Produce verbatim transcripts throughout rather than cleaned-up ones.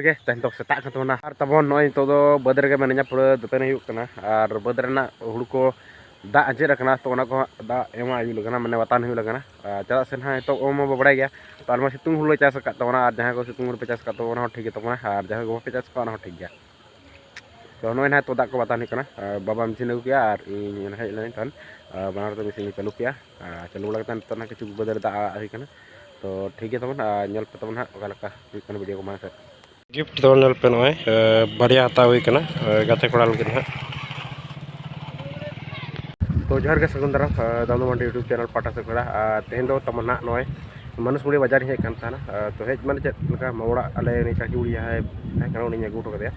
ᱜᱮ ᱛᱮᱦᱮᱧ ᱫᱚ ᱥᱮᱛᱟᱜ ᱠᱟᱱ ᱛᱟᱵᱚᱱᱟ᱾ ᱟᱨ ᱛᱟᱵᱚᱱ ᱱᱚᱜᱼᱚᱭ ᱱᱤᱛᱚᱜ ᱫᱚ ᱵᱟᱹᱫᱽ ᱨᱮᱜᱮ ᱢᱮᱱᱟᱹᱧᱟ, ᱯᱩᱨᱟᱹ ᱫᱟᱹᱛᱟᱹᱱᱤ ᱦᱩᱭᱩᱜ ᱠᱟᱱᱟ᱾ ᱟᱨ ᱵᱟᱹᱫᱽ ᱨᱮᱱᱟᱜ ᱦᱩᱲᱩ ᱠᱚ ᱫᱟᱜ ᱟᱸᱡᱮᱫ ᱟᱠᱟᱱᱟ, ᱛᱚ ᱚᱱᱟ ᱠᱚ ᱦᱟᱸᱜ ᱫᱟᱜ ᱮᱢᱟᱜ ᱦᱩᱭᱩᱜ ᱞᱟᱹᱜᱤᱫ ᱠᱟᱱᱟ, ᱢᱟᱱᱮ ᱣᱟᱛᱟᱱ ᱦᱩᱭᱩᱜ ᱞᱟᱹᱜᱤᱫ ᱠᱟᱱᱟ᱾ ᱟᱨ ᱪᱮᱫᱟᱜ ᱥᱮ ᱱᱟᱦᱟᱜ ᱱᱤᱛᱚᱜ ᱚᱱᱟ ᱢᱟ ᱵᱟᱲᱟᱭ ᱜᱮᱭᱟ, ᱛᱚ ᱟᱞᱮ ᱢᱟ ᱥᱤᱛᱩᱝ ᱦᱩᱲᱩ ᱞᱮ ᱪᱟᱥ ᱟᱠᱟᱫ ᱛᱟᱵᱚᱱᱟ, ᱟᱨ ᱡᱟᱦᱟᱸᱭ ᱠᱚ ᱥᱤᱛᱩᱝ ᱦᱩᱲᱩ ᱯᱮ ᱪᱟᱥ ᱟᱠᱟᱫ ᱛᱟᱵᱚᱱᱟ ᱚᱱᱟ ᱦᱚᱸ ᱴᱷᱤᱠ ᱜᱮ ᱛᱟᱵᱚᱱᱟ, ᱟᱨ ᱡᱟᱦᱟᱸᱭ ᱠᱚ ᱵᱟᱯᱮ ᱪᱟᱥ ᱟᱠᱟᱫ ᱚᱱᱟ ᱦᱚᱸ ᱴᱷᱤᱠ ᱜᱮᱭᱟ᱾ ᱛᱚ ᱱᱚᱜᱼᱚᱭ ᱱᱟᱦᱟᱜ ᱱᱤᱛᱚᱜ ᱫᱟᱜ ᱠᱚ ᱵᱟᱛᱟᱱ ᱦᱩᱭᱩᱜ ᱠᱟᱱᱟ, ᱟᱨ ᱵᱟᱵᱟ ᱢᱮᱥᱤᱱ ᱟᱹᱜᱩ ᱠᱮᱜᱼᱟ ᱟᱨ ᱤᱧ ᱦᱮᱡ ᱞᱮᱱ ᱠᱷᱟᱱ, ᱟᱨ ᱵᱟᱱᱟᱨ ᱛᱮ ᱢᱮᱥᱤᱱ ᱞᱮ ᱪᱟᱹᱞᱩ ᱠᱮᱜᱼᱟ᱾ ᱟᱨ ᱪᱟᱹᱞᱩ ᱵᱟᱲᱟ ᱠᱟᱛᱮ ᱱᱤᱛᱚᱜ ᱱᱟᱦᱟᱜ ᱠᱤᱪᱷᱩ ᱵᱟᱹᱫᱽ ᱨᱮ ᱫᱟᱜ ᱟᱲᱟᱜ ᱦᱩᱭ ᱠᱟᱱᱟ᱾ ᱛᱚ ᱴᱷᱤᱠ ᱜᱮᱭᱟ ᱛᱟᱵᱚᱱ, ᱟᱨ ᱧᱮᱞ ᱯᱮ ᱛᱟᱵᱚᱱ ᱦᱟᱸᱜ ᱚᱠᱟ ᱞᱮᱠᱟ ᱦᱩᱭᱩᱜ ᱠᱟᱱᱟ ᱵᱷᱤᱰᱤᱭᱳ ᱠᱚ ᱢᱟᱲᱟᱝ ᱥᱮᱫ᱾ ᱜᱤᱯᱷᱴ ᱫᱚ ᱧᱮᱞ ᱯᱮ ᱱᱚᱜᱼᱚᱭ, ᱮ, ᱵᱟᱨᱭᱟ ᱦᱟᱛᱟᱣ ᱦᱩᱭ ᱠᱟᱱᱟ, ᱮ, ᱜᱟᱛᱮ ᱠᱚᱲᱟ ᱞᱟᱹᱜᱤᱫ ᱦᱟᱸᱜ᱾ ᱛᱚ ᱡᱚᱦᱟᱨ ᱜᱮ, ᱥᱟᱹᱜᱩᱱ ᱫᱟᱨᱟᱢ, ᱮ, ᱫᱟᱢᱫᱟ ᱢᱟᱱᱰᱤ YouTube ᱪᱮᱱᱮᱞ ᱯᱟᱦᱴᱟ ᱥᱮᱫ ᱠᱷᱚᱱᱟᱜ᱾ ᱟᱨ ᱛᱮᱦᱮᱧ ᱫᱚ ᱛᱟᱵᱚᱱ ᱱᱟᱦᱟᱜ ᱱᱚᱜᱼᱚᱭ ᱢᱟᱱᱩᱥ ᱢᱩᱲᱤ ᱵᱟᱡᱟᱨ ᱤᱧ ᱦᱮᱡ ᱠᱟᱱ ᱛᱟᱦᱮᱱᱟ᱾ ᱮ, ᱛᱚ ᱦᱮᱡ ᱢᱟᱱᱮ ᱪᱮᱫ ᱞᱮᱠᱟ, ᱢᱟ ᱚᱲᱟᱜ ᱟᱞᱮ ᱩᱱᱤ ᱠᱟᱹᱠᱤ ᱵᱩᱲᱦᱤ ᱡᱟᱦᱟᱸᱭ ᱛᱟᱦᱮᱸ ᱠᱟᱱᱟ, ᱩᱱᱤᱧ ᱟᱹᱜᱩ ᱦᱚᱴᱚ ᱠᱟᱫᱮᱭᱟ᱾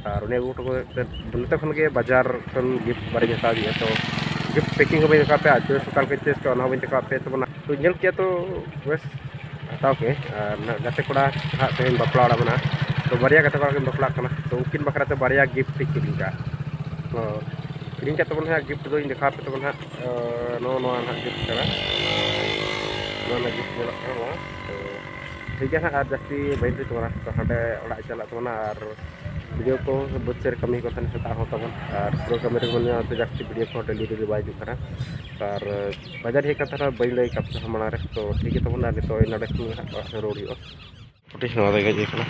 ᱟᱨ ᱩᱱᱤ ᱟᱹᱜᱩ ᱦᱚᱴᱚ ᱠᱟᱛᱮ ᱱᱚᱛᱮ ᱠᱷᱚᱱ ᱜᱮ ᱵᱟᱡᱟᱨ ᱠᱷᱚᱱ ᱜᱤᱯᱷᱴ ᱵᱟᱨᱭᱟᱧ ᱦᱟᱛᱟᱣ ᱠᱮᱫᱼᱟ᱾ ᱛᱚ ᱜᱤᱯᱷᱴ ᱯᱮᱠᱤᱝ ᱦᱚᱸ ᱵᱟᱹᱧ ᱫᱮᱠᱷᱟᱣ ᱯᱮᱭᱟ, ᱟᱨ ᱪᱚᱭᱮᱥ ᱚᱠᱟ ᱞᱮᱠᱟᱧ ᱪᱚᱭᱮᱥ ᱠᱮᱫᱼᱟ ᱚᱱᱟ ᱦᱚᱸ ᱵᱟᱹᱧ ᱫᱮᱠᱷᱟᱣ ᱯᱮᱭᱟ᱾ ᱛᱚ ᱵᱮᱥ ᱦᱟᱛᱟᱣ ᱠᱮᱫ᱾ ᱟᱨ ᱱᱟᱦᱟᱜ ᱜᱟᱛᱮ ᱠᱚᱲᱟ ᱦᱟᱸᱜ ᱛᱮᱦᱮᱧ ᱵᱟᱯᱞᱟ ᱚᱲᱟᱜ ᱢᱮᱱᱟᱜᱼᱟ, ᱛᱚ ᱵᱟᱨᱭᱟ ᱜᱟᱛᱮ ᱠᱚᱲᱟ ᱠᱤᱱ ᱵᱟᱯᱞᱟᱜ ᱠᱟᱱᱟ, ᱛᱚ ᱩᱱᱠᱤᱱ ᱵᱟᱠᱷᱨᱟ ᱛᱮ ᱵᱟᱨᱭᱟ ᱜᱤᱯᱷᱴ ᱤᱧ ᱠᱤᱨᱤᱧ ᱠᱟᱜᱼᱟ᱾ ᱛᱚ ᱠᱤᱨᱤᱧ ᱠᱟᱜ ᱛᱟᱵᱚᱱ ᱦᱟᱸᱜ ᱜᱤᱯᱷᱴ ᱫᱚᱧ ᱫᱮᱠᱷᱟᱣ ᱟᱯᱮ ᱛᱟᱵᱚᱱ ᱦᱟᱸᱜ᱾ ᱮ, ᱱᱚᱜᱼᱚ ᱱᱚᱣᱟ ᱱᱟᱦᱟᱜ ᱜᱤᱯᱷᱴ ᱠᱟᱱᱟ, ᱱᱚᱣᱟ ᱱᱟᱦᱟᱜ ᱜᱤᱯᱷᱴ ᱧᱮᱞᱚᱜ ᱠᱟᱱᱟ ᱱᱚᱣᱟ᱾ ᱛᱚ ᱴᱷᱤᱠ ᱜᱮᱭᱟ ᱦᱟᱸᱜ, ᱟᱨ ᱡᱟᱹᱥᱛᱤ ᱵᱟᱹᱧ ᱞᱟᱹᱭ ᱛᱟᱵᱚᱱᱟ, ᱛᱚ ᱦᱟᱸᱰᱮ ᱚᱲᱟᱜ ᱤᱧ ᱪᱟᱞᱟᱜ ᱛᱟᱵᱚᱱᱟ᱾ ᱟᱨ ᱵᱷᱤᱰᱤᱭᱳ ᱠᱚ ᱵᱟᱹᱫᱽ ᱥᱮᱫ ᱨᱮ ᱠᱟᱹᱢᱤ ᱠᱚ ᱛᱟᱦᱮᱱᱟ ᱥᱮᱛᱟᱜ ᱦᱚᱸ ᱛᱟᱵᱚᱱ, ᱟᱨ ᱯᱩᱨᱟᱹ ᱠᱟᱹᱢᱤ ᱨᱮᱜᱮ ᱢᱮᱱᱟᱜᱼᱟ, ᱛᱚ ᱡᱟᱹᱥᱛᱤ ᱵᱷᱤᱰᱤᱭᱳ ᱠᱚᱦᱚᱸ ᱰᱮᱞᱤ ᱰᱮᱞᱤ ᱵᱟᱭ ᱦᱤᱡᱩᱜ ᱠᱟᱱᱟ᱾ ᱟᱨ ᱵᱟᱡᱟᱨ ᱦᱮᱡ ᱠᱟᱛᱮ ᱦᱚᱸ ᱵᱟᱹᱧ ᱞᱟᱹᱭ ᱟᱠᱟᱫ ᱯᱮ ᱛᱟᱦᱮᱸ ᱢᱟᱲᱟᱝ ᱨᱮ, ᱛᱚ ᱴᱷᱤᱠ ᱜᱮ ᱛᱟᱵᱚᱱ, ᱟᱨ ᱱᱤᱛᱚᱜ ᱱᱚᱰᱮ ᱠᱷᱚᱱ ᱜᱮ ᱦᱟᱸᱜ ᱚᱲᱟᱜ ᱥᱮᱫ ᱨᱩᱣᱟᱹᱲ ᱦᱩᱭᱩᱜᱼᱟ᱾ ᱠᱟᱹᱴᱤᱡ ᱱᱚᱣᱟ ᱫᱚ ᱜᱮᱫ ᱦᱩᱭ ᱠᱟᱱᱟ,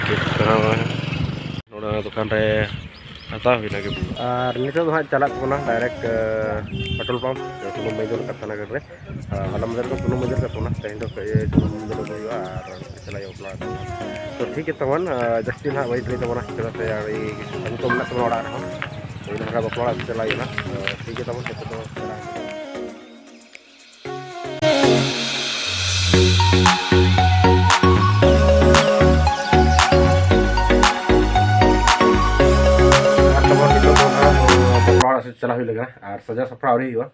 ᱜᱮᱫ ᱠᱟᱱᱟ ᱱᱚᱜᱼᱚᱭ᱾ ᱱᱚᱰᱮ ᱫᱚᱠᱟᱱ ᱨᱮ ᱦᱟᱛᱟᱣ ᱦᱩᱭᱱᱟ ᱜᱮ᱾ ᱟᱨ ᱱᱤᱛᱚᱜ ᱫᱚ ᱦᱟᱸᱜ ᱪᱟᱞᱟᱜ ᱛᱟᱵᱚᱱᱟ ᱰᱟᱭᱨᱮᱠᱴ, ᱮ, ᱯᱮᱴᱨᱳᱞ ᱯᱟᱢᱯ, ᱥᱩᱱᱩᱢ ᱵᱟᱹᱧ ᱫᱩᱞ ᱟᱠᱟᱫ ᱛᱟᱦᱮᱱᱟ ᱜᱟᱹᱰᱤ ᱨᱮ᱾ ᱟᱨ ᱦᱚᱞᱟ ᱢᱟᱫᱷᱮᱨ ᱫᱚ ᱥᱩᱱᱩᱢ ᱵᱟᱹᱧ ᱫᱩᱞ ᱟᱠᱟᱫ ᱛᱟᱵᱚᱱᱟ, ᱛᱮᱦᱮᱧ ᱫᱚ, ᱮ, ᱥᱩᱱᱩᱢ ᱫᱩᱞ ᱟᱹᱜᱩ ᱦᱩᱭᱩᱜᱼᱟ ᱟᱨ ᱪᱟᱞᱟᱜ ᱦᱩᱭᱩᱜᱼᱟ ᱵᱟᱯᱞᱟ ᱚᱲᱟᱜ᱾ ᱛᱚ ᱴᱷᱤᱠ ᱜᱮ ᱛᱟᱵᱚᱱ, ᱮ, ᱡᱟᱹᱥᱛᱤ ᱱᱟᱦᱟᱜ ᱵᱟᱹᱧ ᱞᱟᱹᱭ ᱛᱟᱵᱚᱱᱟ, ᱪᱮᱫᱟᱜ ᱥᱮ ᱟᱹᱰᱤ ᱠᱤᱪᱷᱩ ᱠᱟᱹᱢᱤ ᱠᱚ ᱢᱮᱱᱟᱜ ᱛᱟᱵᱚᱱᱟ ᱚᱲᱟᱜ ᱨᱮᱦᱚᱸ᱾ ᱛᱮᱦᱮᱧ ᱫᱚ ᱱᱟᱦᱟᱜ ᱵᱟᱯᱞᱟ ᱚᱲᱟᱜ ᱥᱮᱫ ᱪᱟᱞᱟᱜ ᱦᱩᱭᱩᱜᱼᱟ᱾ ᱛᱚ ᱴᱷᱤᱠ ᱜᱮ ᱛᱟᱵᱚᱱ, ᱡᱚᱛᱚ ᱫᱚ ᱪᱟᱞᱟᱜ ᱦᱩᱭᱩᱜᱼᱟ᱾ ᱟᱨ ᱛᱟᱵᱚᱱ ᱱᱤᱛᱚᱜ ᱫᱚ ᱱᱟᱦᱟᱜ ᱵᱟᱯᱞᱟ ᱚᱲᱟᱜ ᱥᱮᱫ ᱪᱟᱞᱟᱜ ᱦᱩᱭᱩᱜ ᱞᱟᱹᱜᱤᱫ, ᱟᱨ ᱥᱟᱡᱟᱣ ᱥᱟᱯᱲᱟᱣ ᱟᱹᱣᱨᱤ ᱦᱩᱭᱩᱜᱼᱟ᱾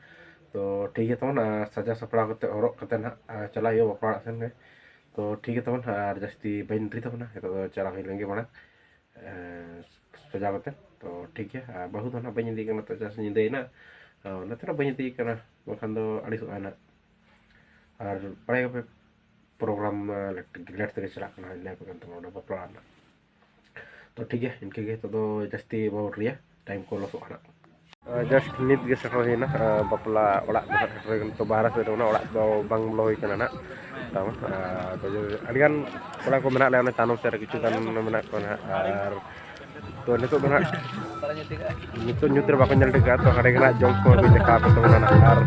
ᱛᱚ ᱴᱷᱤᱠ ᱜᱮᱭᱟ ᱛᱟᱵᱚᱱ, ᱟᱨ ᱥᱟᱡᱟᱣ ᱥᱟᱯᱲᱟᱣ ᱠᱟᱛᱮ, ᱦᱚᱨᱚᱜ ᱠᱟᱛᱮ ᱱᱟᱦᱟᱜ, ᱟᱨ ᱪᱟᱞᱟᱜ ᱦᱩᱭᱩᱜᱼᱟ ᱵᱟᱯᱞᱟ ᱚᱲᱟᱜ ᱥᱮᱱ ᱜᱮ᱾ ᱛᱚ ᱴᱷᱤᱠ ᱜᱮᱭᱟ ᱛᱟᱵᱚᱱ, ᱟᱨ ᱡᱟᱹᱥᱛᱤ ᱵᱟᱹᱧ ᱰᱮᱨᱤ ᱛᱟᱵᱚᱱᱟ, ᱱᱤᱛᱚᱜ ᱫᱚ ᱪᱟᱞᱟᱣ ᱦᱩᱭ ᱞᱮᱱ ᱜᱮ ᱢᱟᱲᱟᱝ, ᱮᱸ, ᱥᱟᱡᱟᱣ ᱠᱟᱛᱮ᱾ ᱛᱚ ᱴᱷᱤᱠ ᱜᱮᱭᱟ, ᱟᱨ ᱵᱟᱹᱦᱩ ᱫᱚ ᱱᱟᱦᱟᱜ ᱵᱟᱹᱧ ᱤᱫᱤᱭᱮ ᱠᱟᱱᱟ, ᱛᱚ ᱪᱮᱫᱟᱜ ᱥᱮ ᱧᱤᱫᱟᱹᱭᱮᱱᱟ᱾ ᱚᱱᱟᱛᱮ ᱱᱟᱦᱟᱜ ᱵᱟᱹᱧ ᱤᱫᱤᱭᱮ ᱠᱟᱱᱟ, ᱵᱟᱠᱷᱟᱱ ᱫᱚ ᱟᱹᱲᱤᱥᱚᱜᱼᱟᱭ ᱱᱟᱦᱟᱜ᱾ ᱟᱨ ᱵᱟᱲᱟᱭ ᱜᱮᱭᱟᱯᱮ, ᱯᱨᱳᱜᱨᱟᱢ ᱢᱟ ᱞᱮᱴ, ᱞᱮᱴ ᱛᱮᱜᱮ ᱪᱟᱞᱟᱜ ᱠᱟᱱᱟ, ᱞᱟᱹᱭ ᱟᱯᱮ ᱠᱟᱱ ᱛᱟᱵᱚᱱᱟ ᱚᱸᱰᱮ ᱵᱟᱯᱞᱟ ᱨᱮᱱᱟᱜ᱾ ᱛᱚ ᱴᱷᱤᱠ ᱜᱮᱭᱟ, ᱤᱱᱠᱟᱹ ᱜᱮ᱾ ᱱᱤᱛᱚᱜ ᱫᱚ ᱡᱟᱹᱥᱛᱤ ᱵᱟᱵᱚᱱ ᱨᱤᱭᱟ, ᱴᱟᱭᱤᱢ ᱠᱚ ᱞᱚᱥᱚᱜᱼᱟ ᱱᱟᱜ᱾ ᱡᱟᱥᱴ ᱱᱤᱛ ᱜᱮ ᱥᱮᱴᱮᱨ ᱦᱩᱭᱱᱟ, ᱟᱨ ᱵᱟᱯᱞᱟ ᱚᱲᱟᱜ ᱫᱚ ᱦᱟᱸᱜ ᱥᱮᱴᱮᱨ ᱦᱩᱭ ᱠᱟᱱᱟ᱾ ᱛᱚ ᱵᱟᱦᱨᱮ ᱥᱮᱫ ᱨᱮ ᱚᱱᱟ ᱚᱲᱟᱜ ᱫᱚ ᱵᱟᱝ ᱵᱚᱞᱚ ᱦᱩᱭ ᱠᱟᱱᱟ ᱱᱟᱜ᱾ ᱛᱟᱣ, ᱟᱨ ᱟᱹᱰᱤᱜᱟᱱ ᱠᱚᱲᱟ ᱠᱚ ᱢᱮᱱᱟᱜ ᱞᱮᱭᱟ ᱚᱱᱮ ᱛᱟᱭᱱᱚᱢ ᱥᱮᱫ ᱨᱮ, ᱠᱤᱪᱷᱩ ᱜᱟᱱ ᱢᱮᱱᱟᱜ ᱠᱚᱣᱟ ᱱᱟᱜ᱾ ᱟᱨ ᱛᱚ ᱱᱤᱛᱚᱜ ᱫᱚ ᱱᱟᱜ, ᱱᱤᱛᱚᱜ ᱧᱩᱛ ᱨᱮ ᱵᱟᱠᱚ ᱧᱮᱞ ᱴᱷᱤᱠᱟ᱾ ᱛᱚ ᱦᱟᱸᱰᱮ ᱜᱮ ᱱᱟᱜ ᱡᱚᱢ ᱠᱚ ᱟᱹᱜᱩ ᱫᱮᱠᱷᱟᱣ ᱟᱯᱮ ᱛᱟᱵᱚᱱᱟ ᱱᱟᱜ᱾ ᱟᱨ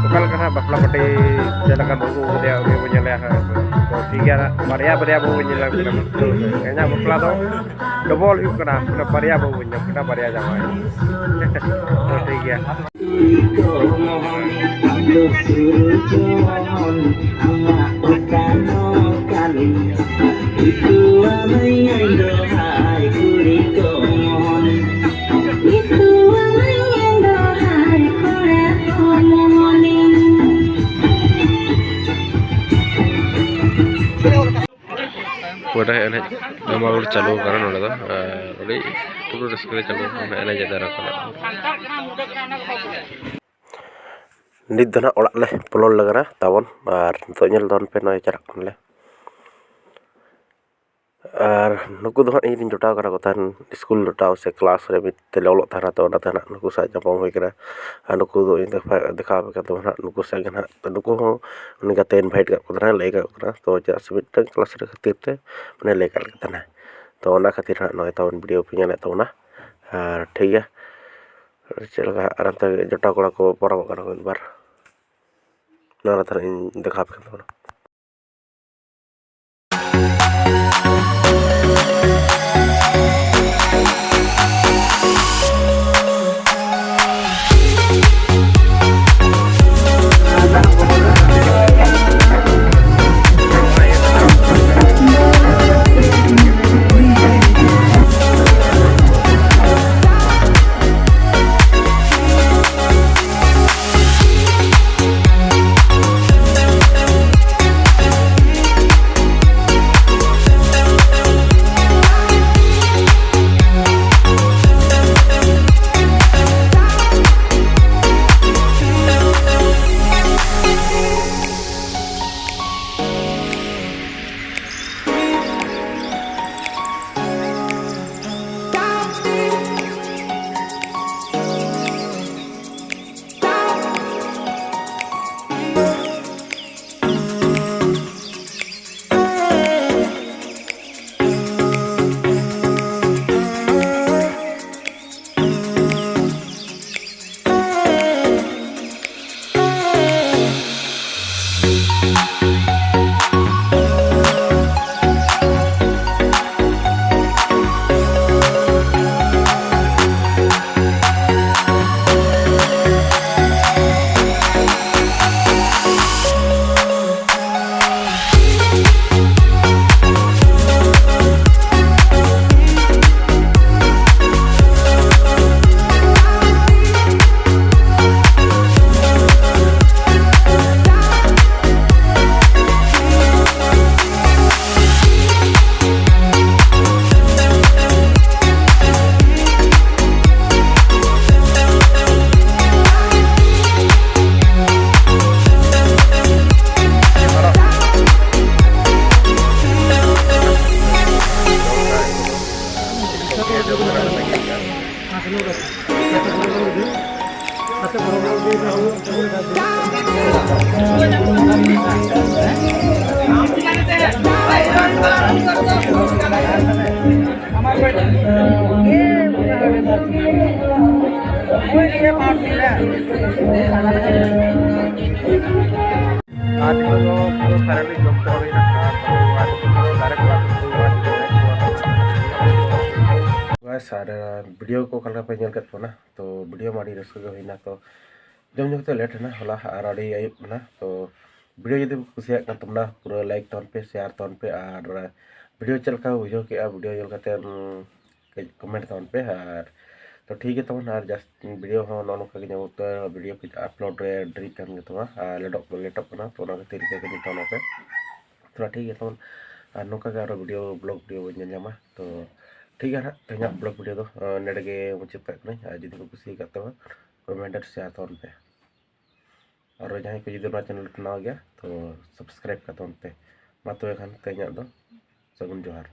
ᱚᱠᱟ ᱞᱮᱠᱟ ᱱᱟᱜ ᱵᱟᱯᱞᱟ ᱯᱟᱹᱴᱤ ᱪᱮᱫ ᱞᱮᱠᱟᱱ ᱵᱟᱹᱦᱩ ᱠᱚ ᱟᱹᱜᱩ ᱠᱮᱫᱮᱭᱟ, ᱩᱱᱤ ᱵᱚᱱ ᱧᱮᱞᱮᱭᱟ ᱦᱟᱸᱜ᱾ ᱛᱚ ᱴᱷᱤᱠ ᱜᱮᱭᱟ ᱱᱟᱜ, ᱵᱟᱨᱭᱟ ᱵᱟᱨᱭᱟ ᱵᱟᱹᱦᱩ ᱵᱚᱱ ᱧᱮᱞ ᱧᱟᱢ ᱠᱤᱱᱟ᱾ ᱤᱧᱟᱹᱜ ᱵᱟᱯᱞᱟ ᱫᱚ ᱰᱚᱵᱚᱞ ᱦᱩᱭᱩᱜ ᱠᱟᱱᱟ, ᱢᱟᱱᱮ ᱵᱟᱨᱭᱟ ᱵᱟᱹᱦᱩ ᱵᱚᱱ ᱧᱟᱢ ᱠᱤᱱᱟ, ᱵᱟᱨᱭᱟ ᱡᱟᱶᱟᱭ᱾ ᱛᱚ ᱴᱷᱤᱠ ᱜᱮᱭᱟ᱾ ᱜᱚᱰᱟ ᱮᱱᱮᱡ ᱫᱷᱟᱢᱟᱞ ᱪᱟᱹᱞᱩ ᱟᱠᱟᱱᱟ ᱱᱚᱰᱮ ᱫᱚ, ᱟᱨ ᱟᱹᱰᱤ ᱯᱩᱨᱟᱹ ᱨᱟᱹᱥᱠᱟᱹ ᱜᱮ ᱪᱟᱹᱞᱩ ᱟᱠᱟᱱᱟ, ᱮᱱᱮᱡ ᱮᱫᱟ ᱠᱚ᱾ ᱱᱤᱛ ᱫᱚ ᱱᱟᱜ ᱚᱲᱟᱜ ᱞᱮ ᱵᱚᱞᱚᱱ ᱞᱟᱹᱜᱤᱫ ᱛᱟᱵᱚᱱ, ᱟᱨ ᱱᱤᱛᱚᱜ ᱧᱮᱞ ᱛᱟᱵᱚᱱ ᱯᱮ, ᱱᱚᱜᱼᱚᱭ ᱪᱟᱞᱟᱜ ᱠᱟᱱᱟᱞᱮ᱾ ᱟᱨ ᱱᱩᱠᱩ ᱫᱚ ᱦᱟᱸᱜ ᱤᱧ ᱨᱮᱱ ᱡᱚᱴᱟᱣ ᱠᱟᱱᱟ ᱠᱚ ᱛᱟᱦᱮᱱ, ᱥᱠᱩᱞ ᱡᱚᱴᱟᱣ ᱥᱮ ᱠᱞᱟᱥ ᱨᱮ ᱢᱤᱫ ᱛᱮᱞᱮ ᱚᱞᱚᱜ ᱛᱟᱦᱮᱱᱟ, ᱛᱚ ᱚᱱᱟᱛᱮ ᱱᱟᱜ ᱱᱩᱠᱩ ᱥᱟᱶ ᱧᱟᱯᱟᱢ ᱦᱩᱭ ᱠᱟᱱᱟ᱾ ᱟᱨ ᱱᱩᱠᱩ ᱫᱚ ᱤᱧ ᱫᱮᱠᱷᱟᱣ ᱫᱮᱠᱷᱟᱣ ᱟᱯᱮ ᱠᱟᱱ ᱛᱟᱵᱚᱱᱟ ᱦᱟᱸᱜ, ᱱᱩᱠᱩ ᱥᱟᱶ ᱜᱮ ᱱᱟᱜ, ᱱᱩᱠᱩ ᱦᱚᱸ ᱩᱱᱤ ᱜᱟᱛᱮᱧ ᱤᱱᱵᱷᱟᱭᱤᱴ ᱠᱟᱜ ᱠᱚ ᱛᱟᱦᱮᱱᱟ, ᱞᱟᱹᱭ ᱠᱟᱜ ᱠᱚ ᱛᱟᱦᱮᱱᱟ, ᱛᱚ ᱪᱮᱫᱟᱜ ᱥᱮ ᱢᱤᱫᱴᱟᱝ ᱠᱞᱟᱥ ᱨᱮ ᱠᱷᱟᱹᱛᱤᱨ ᱛᱮ ᱢᱟᱱᱮ ᱞᱟᱹᱭ ᱠᱟᱜ ᱞᱮ ᱛᱟᱦᱮᱱᱟ᱾ ᱛᱚ ᱚᱱᱟ ᱠᱷᱟᱹᱛᱤᱨ ᱦᱟᱸᱜ ᱱᱚᱜᱼᱚᱭ ᱛᱟᱵᱚᱱ ᱵᱷᱤᱰᱤᱭᱳ ᱯᱮ ᱧᱮᱞᱮᱫ ᱛᱟᱵᱚᱱᱟ᱾ ᱟᱨ ᱴᱷᱤᱠ ᱜᱮᱭᱟ, ᱪᱮᱫ ᱞᱮᱠᱟ ᱟᱨ ᱚᱱᱛᱮ ᱡᱚᱴᱟᱣ ᱠᱚᱲᱟ ᱠᱚ ᱯᱟᱨᱚᱢᱚᱜ ᱠᱟᱱᱟ ᱠᱚ ᱢᱤᱫ ᱵᱟᱨ, ᱱᱚᱣᱟ ᱠᱟᱛᱷᱟ ᱤᱧ ᱫᱮᱠᱷᱟᱣ ᱟᱯᱮ ᱠᱟᱱ ᱛᱟᱵᱚᱱᱟ᱾ ᱟᱨ ᱱᱤᱛᱚᱜ ᱫᱚ ᱯᱩᱨᱟᱹ finally ᱡᱚᱢ ᱪᱟᱵᱟ ᱦᱩᱭᱱᱟ᱾ ᱟᱨ ᱱᱤᱛᱚᱜ ᱫᱚ direct ᱚᱲᱟᱜ ᱥᱮᱫ ᱪᱟᱞᱟᱜ ᱦᱩᱭᱩᱜᱼᱟ᱾ Guys, ᱟᱨ video ᱠᱚ ᱚᱠᱟ ᱞᱮᱠᱟ ᱯᱮ ᱧᱮᱞ ᱠᱮᱫ ᱛᱟᱵᱚᱱᱟ? ᱛᱚ video ᱢᱟ ᱟᱹᱰᱤ ᱨᱟᱹᱥᱠᱟᱹ ᱜᱮ ᱦᱩᱭᱱᱟ᱾ ᱛᱚ ᱡᱚᱢ ᱧᱩ ᱠᱟᱛᱮ late ᱮᱱᱟ ᱦᱚᱞᱟ ᱟᱨ ᱟᱹᱰᱤ ᱟᱹᱭᱩᱵ ᱮᱱᱟ᱾ ᱛᱚ video ᱡᱩᱫᱤ ᱯᱮ ᱠᱩᱥᱤᱭᱟᱜ ᱠᱟᱱ ᱛᱟᱵᱚᱱᱟ, ᱯᱩᱨᱟᱹ like ᱛᱟᱵᱚᱱ ᱯᱮ, share ᱛᱟᱵᱚᱱ ᱯᱮ, ᱟᱨ video ᱪᱮᱫ ᱞᱮᱠᱟ ᱯᱮ ᱵᱩᱡᱷᱟᱹᱣ ᱠᱮᱫᱼᱟ, video ᱧᱮᱞ ᱠᱟᱛᱮ, ᱩᱢ, ᱠᱟᱹᱡ comment ᱛᱟᱵᱚᱱ ᱯᱮ᱾ ᱟᱨ ᱛᱚ ᱴᱷᱤᱠ ᱜᱮ ᱛᱟᱵᱚᱱ, ᱟᱨ ᱡᱟᱹᱥᱛᱤ video ᱦᱚᱸ ᱱᱚᱜᱼᱚ ᱱᱚᱝᱠᱟ ᱜᱮ ᱧᱟᱢᱚᱜ ᱛᱮ, video ᱠᱟᱹᱡ upload ᱨᱮ ᱰᱮᱨᱤᱜ ᱠᱟᱱ ᱜᱮ ᱛᱟᱵᱚᱱᱟ ᱟᱨ ᱞᱮᱴᱚᱜ, ᱞᱮᱴᱚᱜ ᱠᱟᱱᱟ᱾ ᱛᱚ ᱚᱱᱟ ᱠᱷᱟᱹᱛᱤᱨ ᱜᱮ ᱠᱟᱹᱡ ᱛᱟᱵᱚᱱ ᱯᱮ᱾ ᱛᱚ ᱴᱷᱤᱠ ᱜᱮ ᱛᱟᱵᱚᱱ, ᱟᱨ ᱱᱚᱝᱠᱟ ᱜᱮ ᱟᱨᱚ video, vlog video ᱵᱚᱱ ᱧᱮᱞ ᱧᱟᱢᱟ᱾ ᱛᱚ ᱴᱷᱤᱠ ᱜᱮᱭᱟ ᱱᱟᱦᱟᱜ, ᱛᱮᱦᱮᱧᱟᱜ vlog video ᱫᱚ, ᱟᱸ, ᱱᱚᱰᱮ ᱜᱮ ᱢᱩᱪᱟᱹᱫ ᱠᱟᱜ ᱠᱟᱹᱱᱟᱹᱧ᱾ ᱟᱨ ᱡᱩᱫᱤ ᱯᱮ ᱠᱩᱥᱤ ᱟᱠᱟᱫ ᱛᱟᱵᱚᱱᱟ, comment ᱟᱨ share ᱛᱟᱵᱚᱱ ᱯᱮ᱾ ᱟᱨ ᱡᱟᱦᱟᱸᱭ ᱠᱚ ᱡᱩᱫᱤ ᱱᱚᱣᱟ channel ᱨᱮ ᱱᱟᱣᱟ ᱜᱮᱭᱟ, ᱛᱚ subscribe ᱠᱟᱜ ᱛᱟᱵᱚᱱ ᱯᱮ᱾ ᱢᱟ ᱛᱚᱵᱮ ᱠᱷᱟᱱ ᱛᱮᱦᱮᱧᱟᱜ ᱫᱚ ᱥᱟᱹᱜᱩᱱ ᱡᱚᱦᱟᱨ᱾